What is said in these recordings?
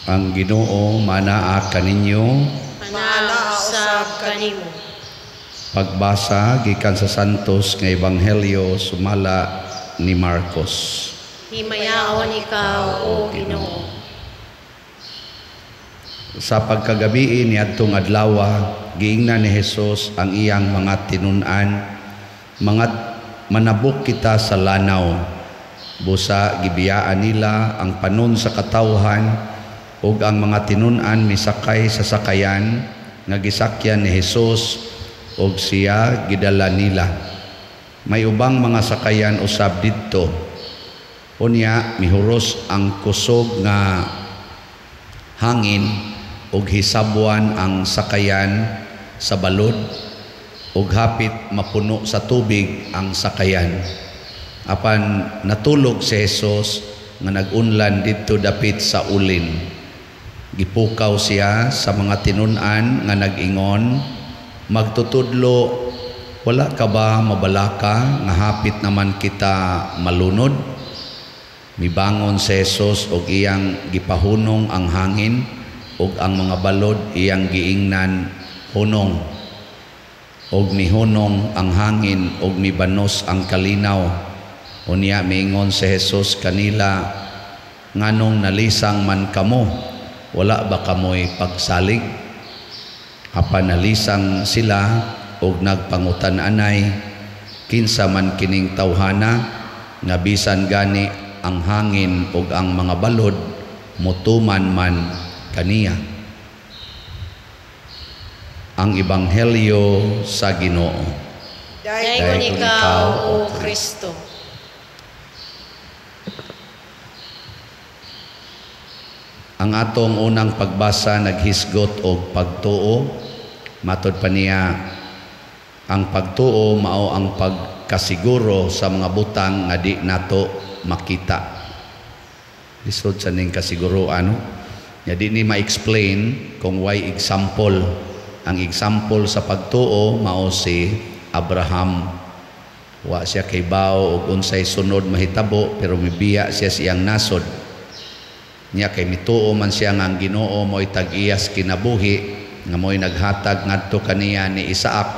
Ang Ginoo manaa kaninyo. Manaa usab kanimo. Pagbasa gikan sa Santos nga Ebanghelyo sumala ni Marcos. Himayaon ikaw, O Ginoo. Sa pagkagabii niadtong adlawa, giingnan ni Jesus ang iyang mga tinun-an, mga manabok kita sa lanaw. Busa gibiyaan nila ang panon sa katawhan ug ang mga tinun-an misakay sa sakayan nga gisakyan ni Jesus ug siya gidala nila. May ubang mga sakayan usab didto. Unya mihuros ang kusog nga hangin ug hisabwan ang sakayan sa balod ug hapit mapuno sa tubig ang sakayan. Apan natulog si Jesus nga nag-unlan didto dapit sa ulin. Gipukaw siya sa mga tinun-an nga nag-ingon, "Magtutudlo, wala ka ba mabalaka nga hapit naman kita malunod?" Mibangon si Jesus og iyang gipahunong ang hangin ug ang mga balod, iyang giingnan, "Hunong." Og mihunong ang hangin ug mibanos ang kalinaw. Unya miingon si Jesus kanila, "Nganong nalisang man kamo? Wala ba kamoy pagsalig?" Apan nalisang sila og nagpangutan-anay, "Kinsa man kining tawhana nga bisan gani ang hangin ug ang mga balod mutuman man kaniya?" Ang Ebanghelyo sa Ginoo. Daygon ikaw, O Kristo. Ang atong unang pagbasa naghisgot og pagtuo. Matod pa niya, ang pagtuo mao ang pagkasiguro sa mga butang nga di nato makita. Lisod sa ning kasiguro ano? Nya di ni ma-explain kung why example. Ang example sa pagtuo mao si Abraham. Wa siya kay bao og unsay sunod mahitabo, pero mibiya siya siyang nasod. Nya kay mituo man siya nga ang Ginoo mo'y tag-iyas kinabuhi, nga mo'y naghatag ngadto kaniya ni Isaac.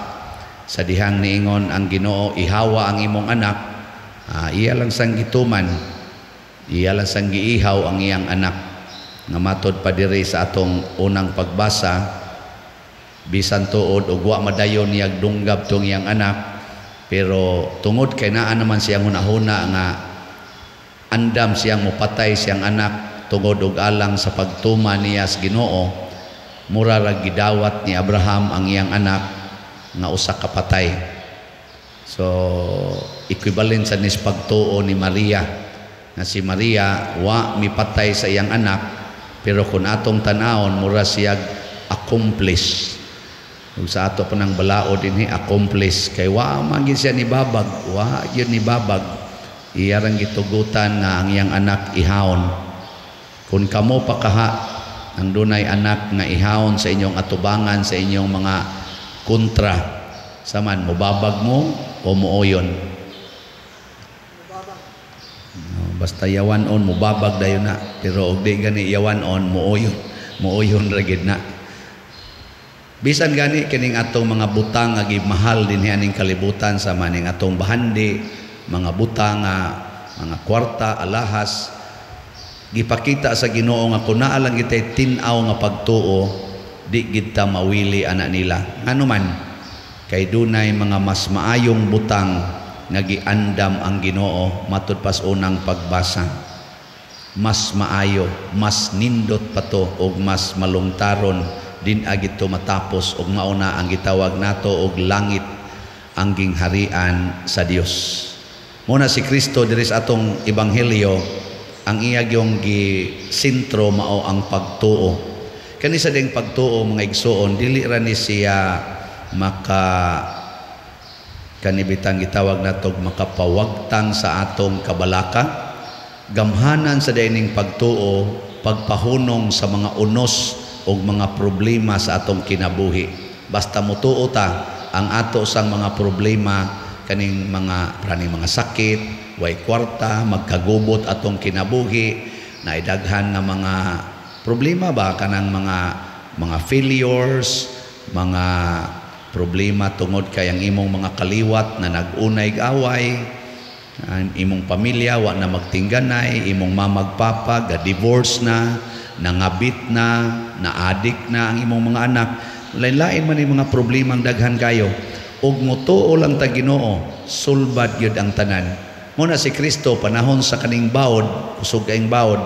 Sa dihang niingon ang Ginoo, "Ihawa ang imong anak," iya lang sang gituman, iya lang sang giihaw ang iyang anak. Nga matod pa diri sa atong unang pagbasa, bisan tuod og wa madayon niyag dunggab tong iyang anak, pero tungod kay naa naman siyang hunahuna nga andam siyang mopatay siyang anak tungod og alang sa pagtuma niya sa Ginoo, mura ra gidawat ni Abraham ang iyang anak nga usa ka patay. So equivalent sa nis pagtuo ni Maria, nga si Maria wa mipatay sa iyang anak, pero kung atong tan-awon mura siyag accomplice. Ug sa ato pa nang balaod dinhi, accomplice, kay wa man gyud siya ni babag, wa gyud ni babag. Iya rang gitugutan nga ang iyang anak ihawon. Kung kamo pa kaha ang dunay anak nga ihawon sa inyong atubangan, sa inyong mga kontra, saman mobabag mo o mooyon? No, basta yawan-on mobabag dayon na, pero og di gani yawan-on, mooyon, mooyon ra gid na. Bisan gani kining atong mga butang nga gimahal dinhi aning kalibutan, sa maning atong bahandi, mga butang nga mga kwarta, alahas, gipakita sa Ginoo nga kun naa lang kitay tin-aw nga pagtuo, di gid ta mawili ana nila. Ngano man kay dunay mga mas maayong butang nga giandam ang Ginoo matud pas unang pagbasa. Mas maayo, mas nindot pa to og mas malungtaron din agito matapos, og mauna ang gitawag nato og langit, ang gingharian sa Dios. Muna si Kristo diri sa atong ebanghelyo, ang iya gyung gisentro mao ang pagtuo. Kani sa ding pagtuo, mga igsuon, dili ra ni siya maka kanibitang gitawag natog makapawagtang sa atong kabalaka. Gamhanan sa dining pagtuo pagpahunong sa mga unos og mga problema sa atong kinabuhi. Basta mutuo ta, ang ato sang mga problema kaning mga praning mga sakit, way kwarta, magkagubot atong kinabuhi, naidaghan nga mga Problema ba kanang mga failures, mga problema tungod kay ang imong mga kaliwat na nag-unay away, ang imong pamilya wa na magtingganay, imong mamag papa ga divorce na, nangabit na, na-addict na ang imong mga anak. Lain-lain man yung mga problema ang daghan kayo. Ug motuo lang ta Ginoo, sulbad gyud ang tanan. Muna si Kristo panahon sa kaning bawod, kusog kaayong bawod,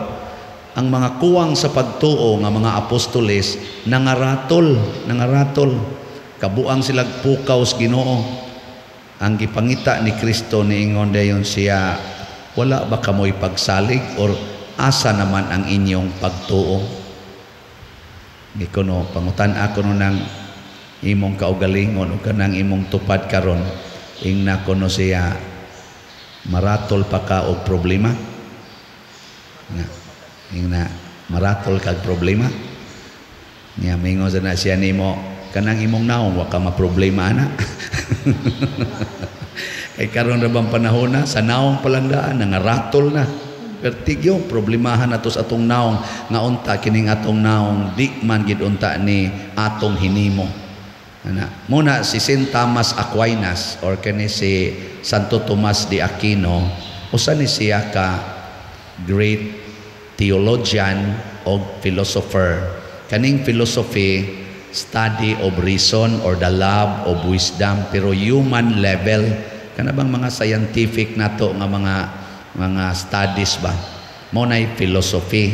ang mga kuwang sa pagtuo nga mga apostoles nangaratol, nangaratol. Kabuang sila pukaw sa Ginoo. Ang gipangita ni Kristo, niingon dayon siya, "Wala ba kamoy pagsalig or asa naman ang inyong pagtuo?" Di kuno pangutan ako no ng imong kaugalingon o kanang imong tupad karon, ingna kuno siya, maratol pa ka og problema? Nga ingna, maratol kag problema niya, mingon sa na siya nimo, kanang imong naong wa ka maproblema ana. Kay karon ra bang panahon na sa naong palang daan nangaratol na. Pertigyo problemahan nato sa atong naong, nga unta kining atong naong di man gid unta ni atong hinimo ana. Muna si Saint Thomas Aquinas or kani si Santo Tomas de Aquino, usa ni siya ka great theologian o philosopher. Kaning philosophy, study of reason or the love of wisdom, pero human level. Kana bang mga scientific nato nga mga studies ba, mo nay philosophy.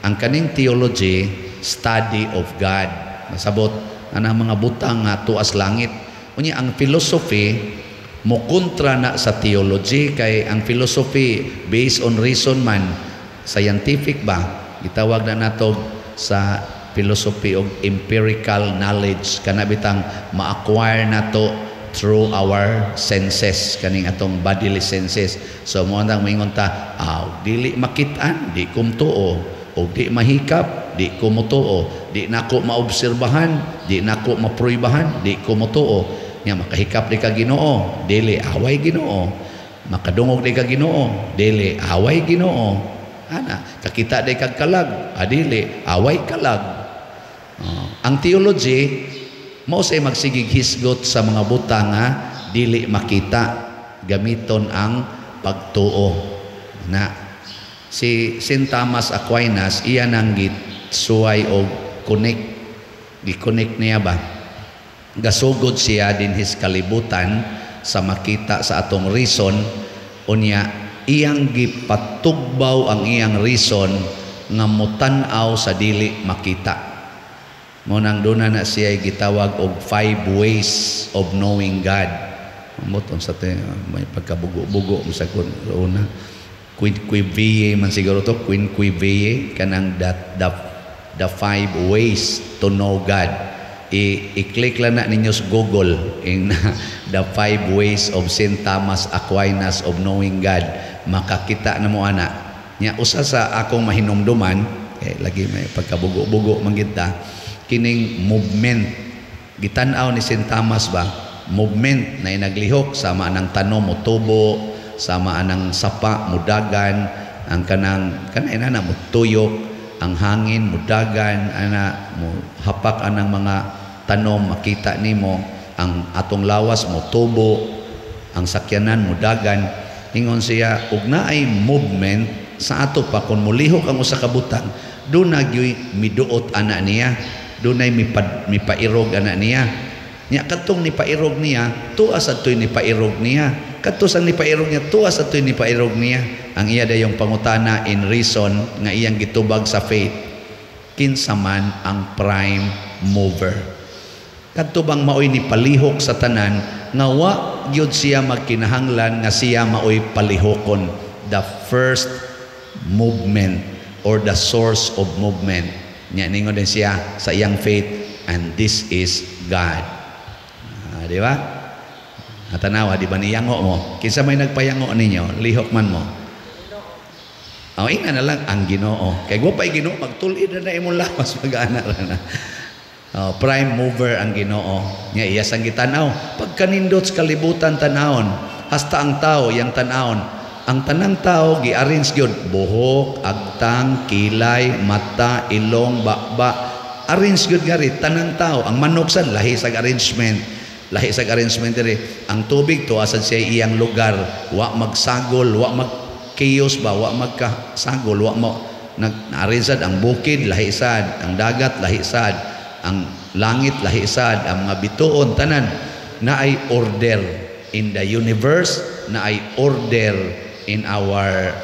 Ang kaning theology, study of God, masabot ana mga butang nga tuas langit. Unya ang philosophy mo kontra na sa theology, kay ang philosophy based on reason man, scientific ba, gitawag na nato sa philosophy og empirical knowledge, kana bitang ma-acquire nato through our senses, kaning atong bodily senses. So mo nang moingon ta, aw, dili makit-an, di ko mutuo, o di mahikap, di ko mutuo, di nako maobserbahan, di nako mapruibahan, di ko mutuo. Nya makahikap di ka Ginoo? Dili, away Ginoo. Makadungog di ka Ginoo? Dili, away Ginoo. Ana kakita di kag kalag? Adili, away kalag. Oh, ang theology mao say magsigig hisgot sa mga butang nga dili makita, gamiton ang pagtuo. Na si Saint Thomas Aquinas, iya nang gisuway og connect, gi-connect niya ba, gasugod siya dinhis kalibutan sa makita sa atong reason. Unya iyang gipatugbaw ang iyang reason nga mutan-aw sa dili makita. Mo nang duna na siya gitawag og five ways of knowing God. Amot unsa te, may pagkabugo-bugo mo sa kun una. Quinque man siguro to, Quinque, kanang that the five ways to know God. I-click lang na ninyo sa Google in the five ways of Saint Thomas Aquinas of knowing God. Makakita na mo ana. Nya usa sa akong mahinumduman, eh, lagi may pagkabugo-bugo man gid ta, kining movement. Gitan-aw ni Saint Thomas ba, movement na naglihok sama anang tanom mo tubo, sama anang sapa mudagan, ang kanang kanay na mutuyok, ang hangin mudagan ana, mo hapak anang mga tanom, makita nimo ang atong lawas mo tubo, ang sakyanan mudagan. Ingon siya, ug naay movement sa ato pa, kung mulihok ang usa ka butang, duna gyoy miduot ana niya, dunay mipairog ana niya. Nya kadtong nipairog niya, tuas adtoy nipairog niya, kadto sang nipairog niya, tuas adtoy nipairog niya. Ang iya dayong pangutana in reason nga iyang gitubag sa faith, kinsa man ang prime mover? Kadto bang maoy ni palihok sa tanan nga wa gyud siya magkinahanglan nga siya maoy palihokon, the first movement or the source of movement? Nya ningon din siya sa iyang faith, and this is God. Di ba? Natanawa, di ba niyango mo? Kinsa may nagpayango ninyo? Lihok man mo. Oh, ingna na lang ang Ginoo. Kay wa pay Ginoo, magtul-id na na imong lawas, mag-ana ra na. Oh, prime mover ang Ginoo. Nya iya sang gitan-aw. Pagkanindot sa kalibutan tan-awon, hasta ang tao iyang tan-awon. Ang tanang tao gi-arrange gyud, buhok, agtang, kilay, mata, ilong, baba. Arrange gyud gari tanang tao. Ang manok sad lahi sa arrangement. Lahi sa arrangement diri. Ang tubig tuwa sad siya iyang lugar, wa magsagol, wa mag chaos ba, wa magkasagol, wa mo nag-arrange sad ang bukid, lahi sad, ang dagat lahi sad, ang langit lahi sad, ang mga bituon tanan naay order in the universe, naay order in our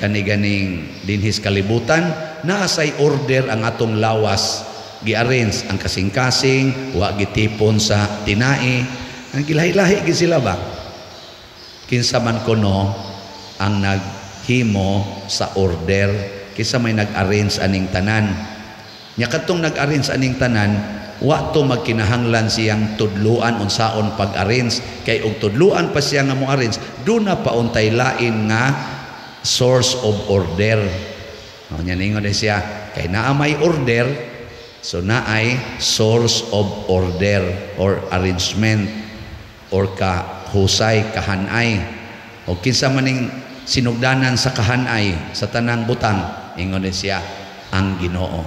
kaniganing dinhis kalibutan, naa say order ang atong lawas. Gi-arrange ang kasing-kasing, wa gitipon sa tinai. Ang gilahi-lahi gid sila ba? Kinsa man kuno ang naghimo sa order, kinsa may nag-arrange aning tanan? Nya kadtong nag-arrange aning tanan, wa to magkinahanglan siyang tudluan unsaon pag-arrange, kay og tudluan pa siya nga mo-arrange, duna pa untay lain nga source of order. O, nya ningon siya, kay naa may order, so naay source of order or arrangement or kahusay, kahanay. O kinsa maning sinugdanan sa kahanay sa tanang butang, ingon siya, ang Ginoo.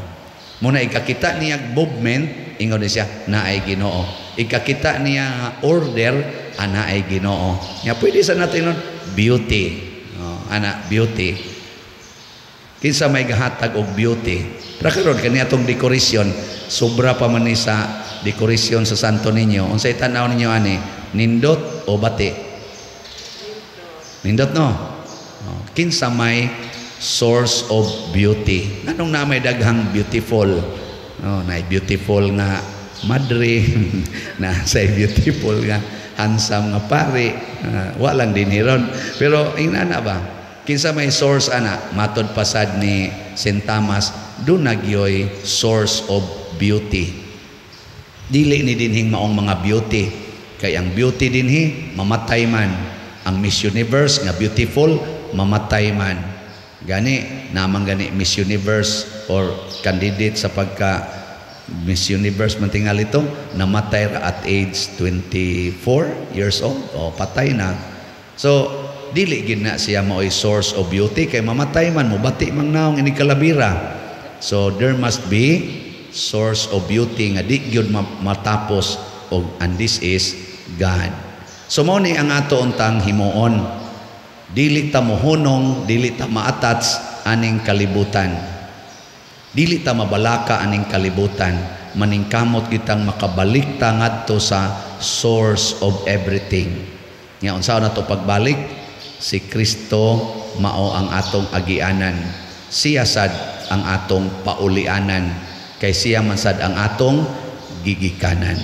Muna ikakita niya movement, ingon siya, naay Ginoo. Ikakita niya order, anaay Ginoo. Nya pwede sa natin nun, beauty. Oh, ana, beauty. Kinsa may gahatag og beauty? Pero karon kani atong decoration, sobra pa man ni sa decoration sa Santo Niño. Unsay tan-aw ninyo ani? Nindot o bati? Nindot, no? Oh, kinsa may source of beauty? Nganong na may daghang beautiful? Oh, na beautiful nga madre, na say beautiful nga handsome nga pare, wa lang din hiron. Pero ingana ba? Kinsa may source ana? Matod pasad ni Saint Thomas, duna gyoy source of beauty. Dili ni dinhing maong mga beauty. Kay ang beauty dinhi mamatay man. Ang Miss Universe nga beautiful, mamatay man. Gani namang gani Miss Universe or candidate sa pagka Miss Universe man tingali ito, namatay ra at age 24 years old o patay na. So dili gid na siya maoy source of beauty kay mamatay man, mobati mang naong ini kalabira. So there must be source of beauty nga di gyud matapos og, and this is God. So mao ni ang ato untang himuon. Dili ta mohunong, dili ta ma-attach aning kalibutan. Dili ta mabalaka aning kalibutan. Maningkamot kitang makabalik ta ngadto sa source of everything. Nga unsaon nato pagbalik? Si Kristo mao ang atong agianan. Siya sad ang atong paulianan. Kay siya man sad ang atong gigikanan.